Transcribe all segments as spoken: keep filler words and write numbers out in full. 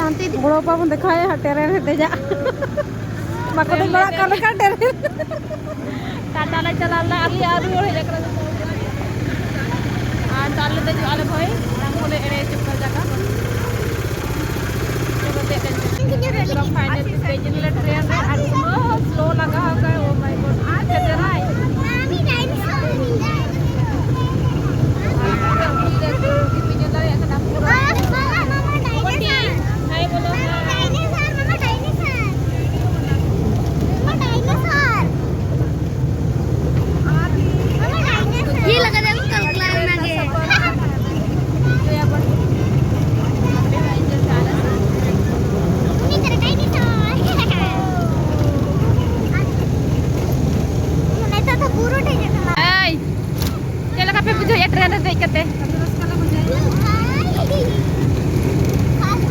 ᱵᱚᱲᱚ ᱵᱟᱵᱟ ᱵᱚᱱ ᱫᱮᱠᱷᱟᱣᱮᱭᱟ ᱦᱟᱸᱜ, ᱴᱨᱮᱱ ᱨᱮ ᱫᱮᱡᱟᱜ᱾ ᱵᱟᱠᱚ ᱫᱮᱡ ᱵᱟᱲᱟᱜ ᱠᱟᱱ ᱞᱮᱠᱟ ᱴᱨᱮᱱ᱾ ᱴᱟᱴᱟ ᱞᱮ ᱪᱟᱞᱟᱣ ᱞᱮᱱᱟ, ᱟᱞᱮ ᱟᱹᱣᱨᱤ ᱨᱩᱣᱟᱹᱲ ᱦᱮᱡ ᱟᱠᱟᱱᱟ᱾ ᱟᱨ ᱛᱟᱦᱞᱮ ᱫᱮᱡᱚᱜ ᱟᱞᱮ ᱵᱷᱟᱹᱭ, ᱢᱟᱲᱟᱝ ᱠᱷᱚᱱ ᱞᱮ ᱮᱲᱮ ᱦᱚᱪᱚ ᱠᱚᱣᱟ ᱡᱟᱭᱜᱟ᱾ ᱪᱚᱞᱚ ᱫᱮᱡ ᱞᱮᱱ ᱜᱮ᱾ ᱯᱷᱟᱭᱱᱟᱞ ᱫᱮᱡ ᱮᱱᱟᱞᱮ ᱴᱨᱮᱱ ᱨᱮ, ᱟᱨ ᱩᱱᱟᱹᱜ ᱥᱞᱳ ᱞᱟᱜᱟᱣ ᱟᱠᱟᱫ, ᱳ ᱢᱟᱭ ᱜᱚᱰ, ᱟᱹᱰᱤ ᱠᱷᱟᱛᱨᱟ᱾ ᱦᱟᱭ ᱵᱚᱞᱚ᱾ ये लगा देखो, कल्पना के। ᱮᱭ, ᱪᱮᱫ ᱞᱮᱠᱟ ᱯᱮ ᱵᱩᱡᱷᱟᱹᱣᱮᱫᱼᱟ ᱴᱨᱮᱱ ᱨᱮ ᱫᱮᱡ ᱠᱟᱛᱮ?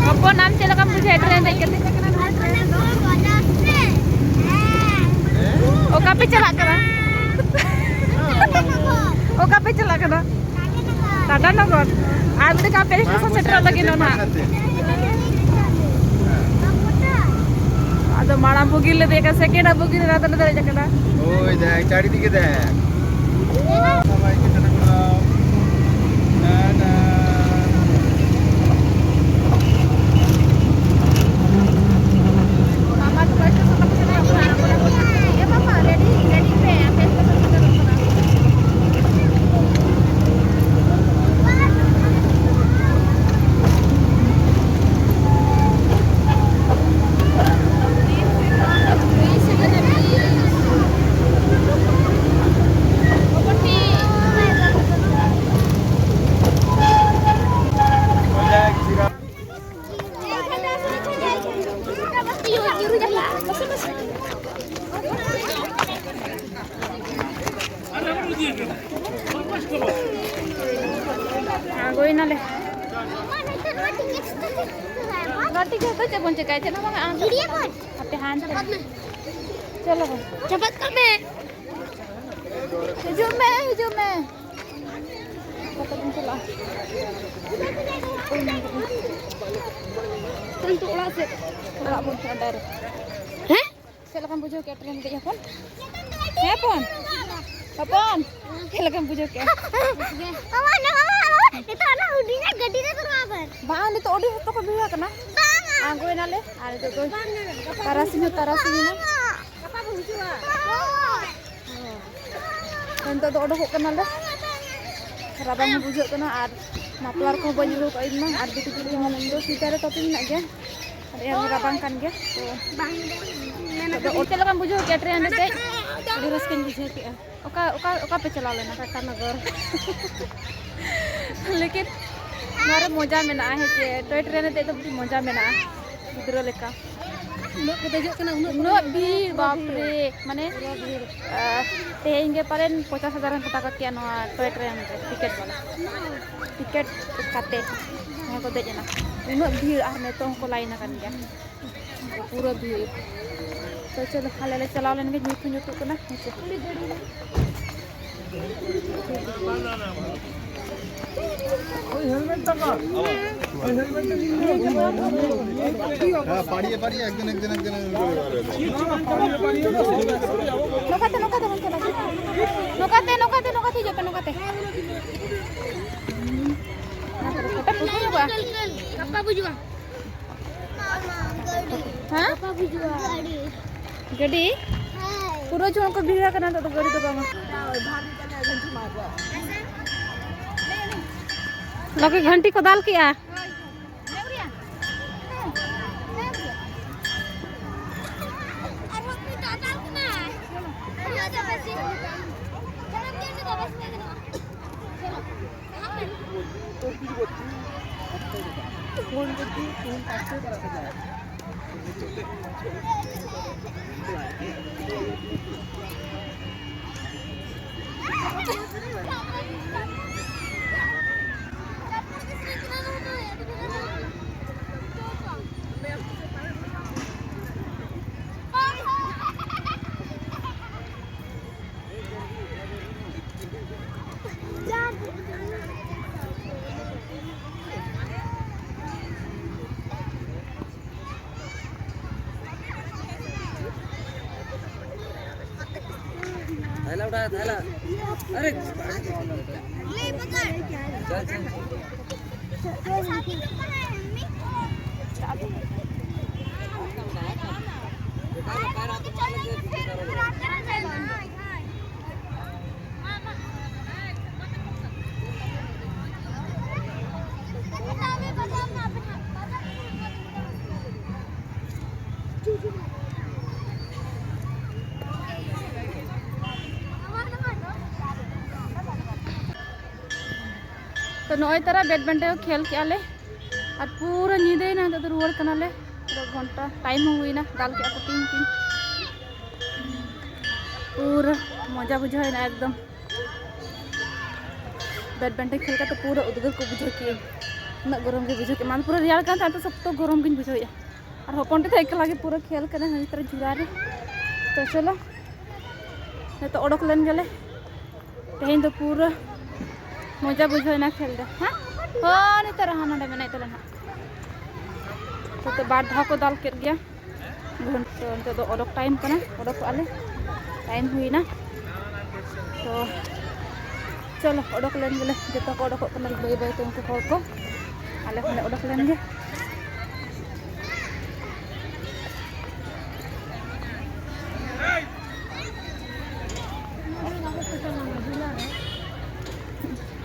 ᱦᱚᱯᱚᱱ, ᱟᱢ ᱪᱮᱫ ᱞᱮᱠᱟᱢ ᱵᱩᱡᱷᱟᱹᱣᱮᱫᱼᱟ ᱴᱨᱮᱱ ᱨᱮ ᱫᱮᱡ ᱠᱟᱛᱮ? ᱚᱠᱟ ᱯᱮ ᱪᱟᱞᱟᱜ ᱠᱟᱱᱟ? ᱚᱠᱟ ᱯᱮ ᱪᱟᱞᱟᱜ ᱠᱟᱱᱟ? ᱴᱟᱴᱟ ᱱᱚᱜᱚᱨ᱾ ᱟᱨ ᱢᱤᱫᱴᱮᱱ ᱟᱯᱮ ᱥᱴᱮᱥᱚᱱ ᱥᱮᱴᱮᱨᱚᱜ ᱞᱟᱹᱜᱤᱫ ᱱᱚᱜᱼᱚ ᱱᱟᱦᱟᱜ᱾ ᱟᱫᱚ ᱢᱟᱲᱟᱝ ᱵᱩᱜᱤ ᱞᱮ ᱫᱮᱡ ᱠᱟᱱᱟ, ᱥᱮᱠᱮᱱᱰ ᱵᱩᱜᱤ ᱨᱮ ᱟᱫᱚ ᱞᱮ ᱫᱮᱡ ᱠᱟᱱᱟ᱾ ᱳᱭ ᱫᱮᱠᱷ, ᱪᱟᱨᱤᱫᱤᱠᱮ ᱫᱮᱠᱷ᱾ ᱴᱟᱴᱟ᱾ ᱟᱬᱜᱚᱭᱮᱱᱟᱞᱮ᱾ ᱱᱚᱣᱟ ᱴᱤᱠᱤᱴ ᱫᱚ ᱪᱮᱫ ᱵᱚᱱ ᱪᱮᱠᱟᱭᱟ? ᱪᱮᱫ ᱦᱚᱸ ᱵᱟᱝ᱾ ᱟᱯᱮ ᱦᱟᱱᱛᱮ᱾ ᱪᱚᱞᱚ ᱵᱚᱱ᱾ ᱪᱟᱯᱟᱫ ᱠᱟᱜ ᱢᱮ᱾ ᱦᱤᱡᱩᱜ ᱢᱮ, ᱦᱤᱡᱩᱜ ᱢᱮ᱾ ᱠᱟᱛᱮ ᱵᱚᱱ ᱪᱟᱞᱟᱜᱼᱟ᱾ ᱛᱚ ᱠᱤᱱᱛᱩ ᱚᱲᱟᱜ ᱥᱮᱫ, ᱚᱲᱟᱜ ᱵᱚᱱ ᱪᱟᱞᱟᱜᱼᱟ direct᱾ ᱦᱮᱸ? ᱪᱮᱫ ᱞᱮᱠᱟᱢ ᱵᱩᱡᱷᱟᱹᱣ ᱠᱮᱫᱼᱟ train ᱨᱮ ᱫᱮᱡ ᱦᱚᱯᱚᱱ? ᱦᱮᱸ ᱦᱚᱯᱚᱱ? ᱦᱚᱯᱚᱱ, ᱪᱮᱫ ᱞᱮᱠᱟᱢ ᱵᱩᱡᱷᱟᱹᱣ ᱠᱮᱫᱼᱟ? ᱢᱟᱢᱟ, ᱱᱚᱣᱟ, ᱱᱤᱛᱚᱜ ᱚᱱᱟ ᱦᱩᱰᱤᱧᱟᱜ ᱜᱟᱹᱰᱤ ᱨᱮ ᱫᱚ ᱵᱟᱝ᱾ ᱵᱟᱝ, ᱱᱤᱛᱚᱜ ᱟᱹᱰᱤ ᱦᱚᱲ ᱠᱚ ᱵᱷᱤᱲ ᱟᱠᱟᱱᱟ᱾ ᱵᱟᱝᱟ᱾ ᱟᱬᱜᱚᱭᱮᱱᱟᱞᱮ ᱟᱨ ᱱᱤᱛᱚᱜ ᱫᱚ ᱵᱟᱝᱟ, ᱜᱟᱯᱟ ᱛᱟᱨᱟᱥᱤᱧ ᱦᱚᱸ ᱛᱟᱨᱟᱥᱤᱧ ᱮᱱᱟ᱾ ᱜᱟᱯᱟ ᱵᱚ ᱦᱤᱡᱩᱜᱼᱟ᱾ ᱦᱳᱭ᱾ ᱛᱚ, ᱱᱤᱛᱚᱜ ᱫᱚ ᱚᱰᱚᱠᱚᱜ ᱠᱟᱱᱟᱞᱮ᱾ ᱨᱟᱵᱟᱝ ᱦᱚᱸ ᱵᱩᱡᱷᱟᱹᱜ ᱠᱟᱱᱟ ᱟᱨ muffler ᱠᱚᱦᱚᱸ ᱵᱟᱹᱧ ᱟᱹᱜᱩ ᱠᱟᱜᱼᱟ ᱤᱧ ᱢᱟ᱾ ᱟᱨ ᱵᱤᱴᱤ ᱫᱚ ᱥᱩᱭᱮᱴᱟᱨ ᱮ ᱛᱟᱯᱤ ᱢᱮᱱᱟᱜ ᱜᱮᱭᱟ᱾ ᱟᱨ ᱮᱱ ᱨᱮᱦᱚᱸ ᱨᱟᱵᱟᱝ ᱠᱟᱱ ᱜᱮᱭᱟ᱾ ᱛᱚ, ᱵᱟᱝ ᱫᱚ, ᱢᱮᱱ ᱱᱤᱛᱚᱜ ᱫᱚ ᱟᱠᱟᱫᱟᱹᱧ᱾ ᱪᱮᱫ ᱞᱮᱠᱟᱢ ᱵᱩᱡᱷᱟᱹᱣ ᱠᱮᱫᱼᱟ train ᱨᱮ ᱫᱮᱡ? ᱟᱹᱰᱤ ᱨᱟᱹᱥᱠᱟᱹᱧ ᱵᱩᱡᱷᱟᱹᱣ ᱠᱮᱫᱼᱟ᱾ ᱚᱠᱟ, ᱚᱠᱟ, ᱚᱠᱟ ᱯᱮ ᱪᱟᱞᱟᱣ ᱞᱮᱱᱟ? ᱴᱟᱴᱟᱱᱚᱜᱚᱨ᱾ ᱞᱮᱠᱤᱱ ᱱᱚᱣᱟ ᱨᱮ ᱢᱚᱡᱟ ᱢᱮᱱᱟᱜᱼᱟ, ᱦᱮᱸ ᱪᱮ? Toy train ᱨᱮ ᱫᱮᱡ ᱫᱚ ᱢᱤᱫᱴᱤᱡ ᱢᱚᱡᱟ ᱢᱮᱱᱟᱜᱼᱟ ᱜᱤᱫᱽᱨᱟᱹ ᱞᱮᱠᱟ᱾ ᱩᱱᱟᱹᱜ ᱠᱚ ᱫᱮᱡᱚᱜ ᱠᱟᱱᱟ, ᱩᱱᱟᱹᱜ ᱠᱚ ᱩᱱᱟᱹᱜ ᱫᱮᱡᱚᱜ ᱠᱟᱱᱟ, ᱵᱷᱤᱲ, ᱯᱩᱨᱟᱹ ᱵᱟᱯ ᱵᱷᱤᱲ᱾ ᱨᱮ, ᱢᱟᱱᱮ, ᱯᱩᱨᱟᱹ ᱵᱷᱤᱲ᱾ ᱟᱦ, ᱛᱮᱦᱮᱧ ᱜᱮ ᱯᱟᱞᱮᱱ ᱯᱚᱧᱪᱟᱥ ᱦᱟᱡᱟᱨ ᱮᱢ ᱠᱟᱛᱟ ᱠᱟᱫ ᱠᱮᱭᱟ ᱱᱚᱣᱟ Toy train ᱨᱮ, ᱴᱤᱠᱤᱴ ᱵᱟᱞᱟ᱾ ᱴᱤᱠᱤᱴ ᱠᱟᱛᱮ ᱡᱟᱦᱟᱸᱭ ᱠᱚ ᱫᱮᱡ ᱮᱱᱟ, ᱩᱱᱟᱹᱜ ᱵᱷᱤᱲ ᱟᱨ ᱱᱤᱛᱚᱜ ᱦᱚᱸᱠᱚ line ᱟᱠᱟᱱ ᱜᱮᱭᱟ᱾ ᱯᱩᱨᱟᱹ ᱵᱷᱤᱲ᱾ ᱛᱚ ᱪᱚᱞᱚ, ᱟᱞᱮ ᱞᱮ ᱪᱟᱞᱟᱣ ᱞᱮᱱ ᱜᱮ, ᱧᱩᱛ ᱦᱚᱸ ᱧᱩᱛᱩᱜ ᱠᱟᱱᱟ, ᱦᱮᱸ ᱥᱮ᱾ ᱦᱮᱸ, ᱯᱟᱲিয়ে, ᱯᱟᱲিয়ে, একজন, একজন, একজন, একজন করে বার হয়েছে। ᱱᱚᱝᱠᱟᱛᱮ, ᱱᱚᱝᱠᱟᱛᱮ ᱵᱚᱱ ᱪᱟᱞᱟᱜᱼᱟ᱾ ᱱᱚᱝᱠᱟᱛᱮ, ᱱᱚᱝᱠᱟᱛᱮ, ᱱᱚᱝᱠᱟᱛᱮ ᱦᱤᱡᱩᱜ ᱯᱮ, ᱱᱚᱝᱠᱟᱛᱮ᱾ ᱜᱟᱯᱟ ᱵᱩᱡᱩᱜᱼᱟ᱾ ᱦᱮᱸ? ᱜᱟᱹᱰᱤ᱾ ᱜᱟᱹᱰᱤ? ᱦᱮᱸ᱾ ᱯᱩᱨᱟᱹ ᱡᱚᱱ ᱠᱚ ᱵᱷᱤᱲ ᱟᱠᱟᱱᱟ, ᱱᱤᱛᱚᱜ ᱫᱚ ᱜᱟᱹᱰᱤ ᱫᱚ ᱵᱟᱝᱟ᱾ ᱞᱚᱠᱤ ᱜᱷᱟᱱᱴᱤ ᱠᱚ ᱫᱟᱞ ᱠᱮᱜᱼᱟ᱾ थैला उठाया, थैला। अरे, चल, चल, चल। ᱛᱚ ᱱᱚᱜᱼᱚᱭ ᱛᱟᱨᱟ badminton ᱠᱷᱮᱞ ᱠᱮᱜᱼᱟ ᱞᱮ ᱟᱨ ᱯᱩᱨᱟᱹ ᱧᱤᱫᱟᱹᱭᱮᱱᱟ᱾ ᱱᱤᱛᱚᱜ ᱫᱚ ᱨᱩᱣᱟᱹᱲ ᱠᱟᱱᱟᱞᱮ᱾ ᱯᱩᱨᱟᱹ ᱜᱷᱚᱱᱴᱟ time ᱦᱚᱸ ᱦᱩᱭᱱᱟ, ᱫᱟᱞ ᱠᱮᱜᱼᱟ ᱠᱚ ᱴᱤᱝ ᱴᱤᱝ᱾ ᱯᱩᱨᱟᱹ ᱢᱚᱡᱟ ᱵᱩᱡᱷᱟᱹᱣ ᱮᱱᱟ ᱮᱠᱫᱚᱢ᱾ badminton ᱠᱷᱮᱞ ᱠᱟᱛᱮ ᱯᱩᱨᱟᱹ ᱩᱫᱽᱜᱟᱹᱨ ᱠᱚ ᱵᱩᱡᱷᱟᱹᱣ ᱠᱮᱜᱼᱟ, ᱩᱱᱟᱹᱜ ᱜᱚᱨᱚᱢ ᱜᱮ ᱵᱩᱡᱷᱟᱹᱣ ᱠᱮᱜᱼᱟ᱾ ᱢᱟᱱᱮ ᱯᱩᱨᱟᱹ ᱨᱮᱭᱟᱲ ᱠᱟᱱ ᱛᱟᱦᱮᱸ, ᱱᱤᱛᱚᱜ ᱥᱚᱠᱛᱚ ᱜᱚᱨᱚᱢ ᱜᱤᱧ ᱵᱩᱡᱷᱟᱹᱣᱮᱜᱼᱟ᱾ ᱟᱨ ᱦᱚᱯᱚᱱ ᱛᱮᱫᱚ ᱮᱠᱞᱟ ᱜᱮ ᱯᱩᱨᱟᱹ ᱠᱷᱮᱞ ᱠᱟᱱᱟ ᱦᱟᱹᱱᱤ ᱛᱟᱨᱟ ᱡᱷᱩᱲᱟ ᱨᱮ᱾ ᱛᱚ ᱪᱚᱞᱚ, ᱱᱤᱛᱚᱜ ᱚᱰᱚᱠ ᱞᱮᱱ ᱜᱮᱞᱮ᱾ ᱛᱮᱦᱮᱧ ᱫᱚ ᱯᱩᱨᱟᱹ ᱢᱚᱡᱟ ᱵᱩᱡᱷᱟᱹᱣ ᱮᱱᱟ ᱠᱷᱮᱞ ᱫᱚ᱾ ᱦᱮᱸ, ᱦᱚᱸ, ᱱᱤᱛᱚᱜ ᱨᱮᱦᱚᱸ ᱱᱚᱰᱮ ᱢᱮᱱᱟᱭ ᱛᱟᱞᱮ ᱱᱟᱦᱟᱜ᱾ ᱱᱤᱛᱚᱜ ᱵᱟᱨ ᱫᱷᱟᱣ ᱠᱚ ᱫᱟᱞ ᱠᱮᱫ ᱜᱮᱭᱟ᱾ ᱛᱚ ᱱᱤᱛᱚᱜ ᱫᱚ ᱚᱰᱚᱠ time ᱠᱟᱱᱟ, ᱚᱰᱚᱠᱚᱜᱼᱟ ᱞᱮ, time ᱦᱩᱭᱱᱟ᱾ ᱛᱚ ᱪᱚᱞᱚ, ᱚᱰᱚᱠ ᱞᱮᱱ ᱜᱮᱞᱮ, ᱡᱚᱛᱚ ᱠᱚ ᱚᱰᱚᱠᱚᱜ ᱠᱟᱱᱟ ᱵᱟᱹᱭ ᱵᱟᱹᱭ ᱛᱮ ᱩᱱᱠᱩ ᱦᱚᱲ ᱠᱚ᱾ ᱟᱞᱮ ᱦᱚᱸᱞᱮ ᱚᱰᱚᱠ ᱞᱮᱱ ᱜᱮ᱾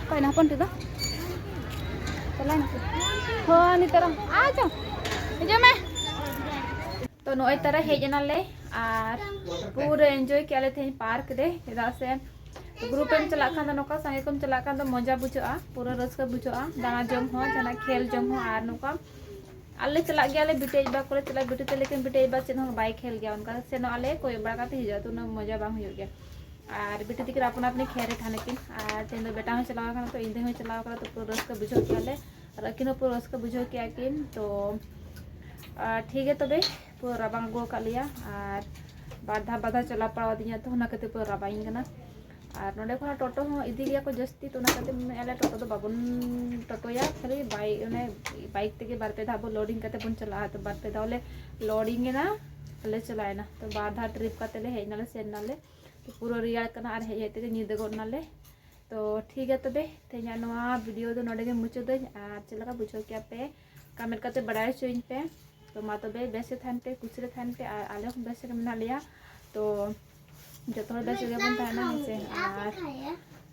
ᱚᱠᱚᱭ ᱱᱟ ᱦᱚᱯᱚᱱ ᱛᱮᱫᱚ? ᱪᱟᱞᱟᱣ ᱱᱟᱠᱚ᱾ ᱦᱳᱭ, ᱱᱤᱛᱚᱜ ᱨᱮ᱾ ᱟᱪᱪᱷᱟ, ᱦᱤᱡᱩᱜ ᱢᱮ᱾ ᱛᱚ ᱱᱚᱜᱼᱚᱭ ᱛᱟᱨᱟ ᱦᱮᱡ ᱮᱱᱟᱞᱮ ᱟᱨ ᱯᱩᱨᱟᱹ enjoy ᱠᱮᱜᱼᱟ ᱞᱮ ᱛᱮᱦᱮᱧ park ᱨᱮ, ᱪᱮᱫᱟᱜ ᱥᱮ group ᱮᱢ ᱪᱟᱞᱟᱜ ᱠᱷᱟᱱ ᱫᱚ, ᱱᱚᱝᱠᱟ ᱥᱟᱸᱜᱮ ᱠᱚᱢ ᱪᱟᱞᱟᱜ ᱠᱷᱟᱱ ᱫᱚ ᱢᱚᱡᱟ ᱵᱩᱡᱷᱟᱹᱜᱼᱟ, ᱯᱩᱨᱟᱹ ᱨᱟᱹᱥᱠᱟᱹ ᱵᱩᱡᱷᱟᱹᱜᱼᱟ, ᱫᱟᱬᱟ ᱡᱚᱝ ᱦᱚᱸ, ᱡᱟᱦᱟᱱᱟᱜ ᱠᱷᱮᱞ ᱡᱚᱝ ᱦᱚᱸ᱾ ᱟᱨ ᱱᱚᱝᱠᱟ ᱟᱞᱮ ᱪᱟᱞᱟᱜ ᱜᱮᱭᱟᱞᱮ ᱵᱤᱴᱤ ᱟᱡ ᱵᱟ ᱠᱚᱞᱮ ᱪᱟᱞᱟᱜᱼᱟ, ᱵᱤᱴᱤ ᱛᱮ ᱞᱮᱠᱤᱱ ᱵᱤᱴᱤ ᱟᱡ ᱵᱟ ᱪᱮᱫ ᱦᱚᱸ ᱵᱟᱭ ᱠᱷᱮᱞ ᱜᱮᱭᱟ, ᱚᱱᱠᱟ ᱥᱮᱱᱚᱜ ᱟᱞᱮ ᱠᱚᱭᱚᱜ ᱵᱟᱲᱟ ᱠᱟᱛᱮ ᱦᱤᱡᱩᱜᱼᱟ, ᱛᱚ ᱩᱱᱟᱹᱜ ᱢᱚᱡᱟ ᱵᱟᱝ ᱦᱩᱭᱩᱜ ᱜᱮᱭᱟ᱾ ᱟᱨ ᱵᱤᱴᱤ ᱛᱤᱠᱤᱱ ᱟᱯᱱᱟ ᱟᱯᱱᱤ ᱠᱷᱮᱞ ᱨᱮ ᱛᱟᱦᱮᱱᱟᱠᱤᱱ, ᱟᱨ ᱛᱮᱦᱮᱧ ᱫᱚ ᱵᱮᱴᱟ ᱦᱚᱸ ᱪᱟᱞᱟᱣ ᱟᱠᱟᱱᱟ, ᱛᱚ ᱤᱧ ᱫᱚ ᱦᱚᱸ ᱪᱟᱞᱟᱣ ᱟᱠᱟᱱᱟ, ᱛᱚ ᱯᱩᱨᱟᱹ ᱨᱟᱹᱥᱠᱟᱹ ᱵᱩᱡᱷᱟᱹᱣ ᱠᱮᱜᱼᱟ ᱞᱮ᱾ ᱟᱨ ᱟᱹᱠᱤᱱ ᱦᱚᱸ ᱯᱩᱨᱟᱹ ᱨᱟᱹᱥᱠᱟᱹ ᱵᱩᱡᱷᱟᱹᱣ ᱠᱮᱜᱼᱟ ᱠᱤᱱ᱾ ᱛᱚ ᱟᱨ ᱴᱷᱤᱠ ᱜᱮᱭᱟ ᱛᱚᱵᱮ, ᱯᱩᱨᱟᱹ ᱨᱟᱵᱟᱝ ᱟᱹᱜᱩ ᱟᱠᱟᱫ ᱞᱮᱭᱟ, ᱟᱨ ᱵᱟᱨ ᱫᱷᱟᱣ ᱵᱟᱨ ᱫᱷᱟᱣ ᱪᱟᱞᱟᱣ ᱯᱟᱲᱟᱣ ᱟᱹᱫᱤᱧᱟ, ᱛᱚ ᱚᱱᱟ ᱠᱷᱟᱹᱛᱤᱨ ᱯᱩᱨᱟᱹ ᱨᱟᱵᱟᱝ ᱤᱧ ᱠᱟᱱᱟ᱾ ᱟᱨ ᱱᱚᱸᱰᱮ ᱠᱷᱚᱱᱟᱜ ᱴᱳᱴᱳ ᱦᱚᱸ ᱤᱫᱤ ᱜᱮᱭᱟ ᱠᱚ ᱡᱟᱹᱥᱛᱤ, ᱛᱚ ᱚᱱᱟ ᱠᱷᱟᱹᱛᱤᱨ ᱢᱮᱱᱮᱫᱼᱟ ᱞᱮ ᱴᱳᱴᱳ ᱫᱚ ᱵᱟᱵᱚᱱ ᱴᱳᱴᱳᱭᱟ, ᱠᱷᱟᱹᱞᱤ ᱵᱟᱭ-, ᱚᱱᱮ bike ᱛᱮᱜᱮ ᱵᱟᱨ ᱯᱮ ᱫᱷᱟᱣ ᱵᱚ loading ᱠᱟᱛᱮ ᱵᱚᱱ ᱪᱟᱞᱟᱜᱼᱟ᱾ ᱛᱚ ᱵᱟᱨ ᱯᱮ ᱫᱷᱟᱣ ᱞᱮ loading ᱮᱱᱟ, ᱟᱨ ᱞᱮ ᱪᱟᱞᱟᱣᱮᱱᱟ᱾ ᱛᱚ ᱵᱟᱨ ᱫᱷᱟᱣ trip ᱠᱟᱛᱮ ᱞᱮ ᱦᱮᱡ ᱮᱱᱟᱞᱮ, ᱥᱮᱱ ᱮᱱᱟᱞᱮ᱾ ᱯᱩᱨᱟᱹ ᱨᱮᱭᱟᱲ ᱠᱟᱱᱟ ᱟᱨ ᱦᱮᱡ ᱦᱮᱡ ᱛᱮᱜᱮ ᱧᱤᱫᱟᱹ ᱜᱚᱫ ᱱᱟᱞᱮ᱾ ᱛᱚ ᱴᱷᱤᱠ ᱜᱮᱭᱟ, ᱛᱚᱵᱮ ᱛᱮᱦᱮᱧᱟᱜ ᱱᱚᱣᱟ ᱵᱷᱤᱰᱤᱭᱳ ᱫᱚ ᱱᱚᱰᱮ ᱜᱮ ᱢᱩᱪᱟᱹᱫᱟᱹᱧ᱾ ᱟᱨ ᱪᱮᱫ ᱞᱮᱠᱟ ᱵᱩᱡᱷᱟᱹᱣ ᱠᱮᱜᱼᱟ ᱯᱮ, ᱠᱚᱢᱮᱱᱴ ᱠᱟᱛᱮ ᱵᱟᱲᱟᱭ ᱦᱚᱪᱚᱧ ᱯᱮ᱾ ᱛᱚ ᱢᱟ ᱛᱚᱵᱮ, ᱵᱮᱥ ᱨᱮ ᱛᱟᱦᱮᱱ ᱯᱮ, ᱠᱩᱥᱤ ᱨᱮ ᱛᱟᱦᱮᱱ ᱯᱮ, ᱟᱨ ᱟᱞᱮ ᱦᱚᱸ ᱵᱮᱥ ᱨᱮᱜᱮ ᱢᱮᱱᱟᱜ ᱞᱮᱭᱟ᱾ ᱛᱚ ᱡᱚᱛᱚ ᱦᱚᱲ ᱵᱮᱥ ᱨᱮᱜᱮ ᱵᱚᱱ ᱛᱟᱦᱮᱱᱟ, ᱦᱮᱸ ᱥᱮ? ᱟᱨ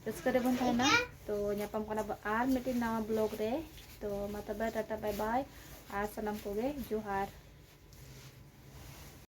ᱨᱟᱹᱥᱠᱟᱹ ᱨᱮᱵᱚᱱ ᱛᱟᱦᱮᱱᱟ᱾ ᱛᱚ ᱧᱟᱯᱟᱢ ᱠᱟᱱᱟ ᱵᱚ ᱟᱨ ᱢᱤᱫᱴᱤᱡ ᱱᱟᱣᱟ ᱵᱞᱚᱜ ᱨᱮ᱾ ᱛᱚ ᱢᱟ ᱛᱚᱵᱮ, ᱴᱟᱴᱟ, ᱵᱟᱭ ᱵᱟᱭ, ᱟᱨ ᱥᱟᱱᱟᱢ ᱠᱚᱜᱮ ᱡᱚᱦᱟᱨ᱾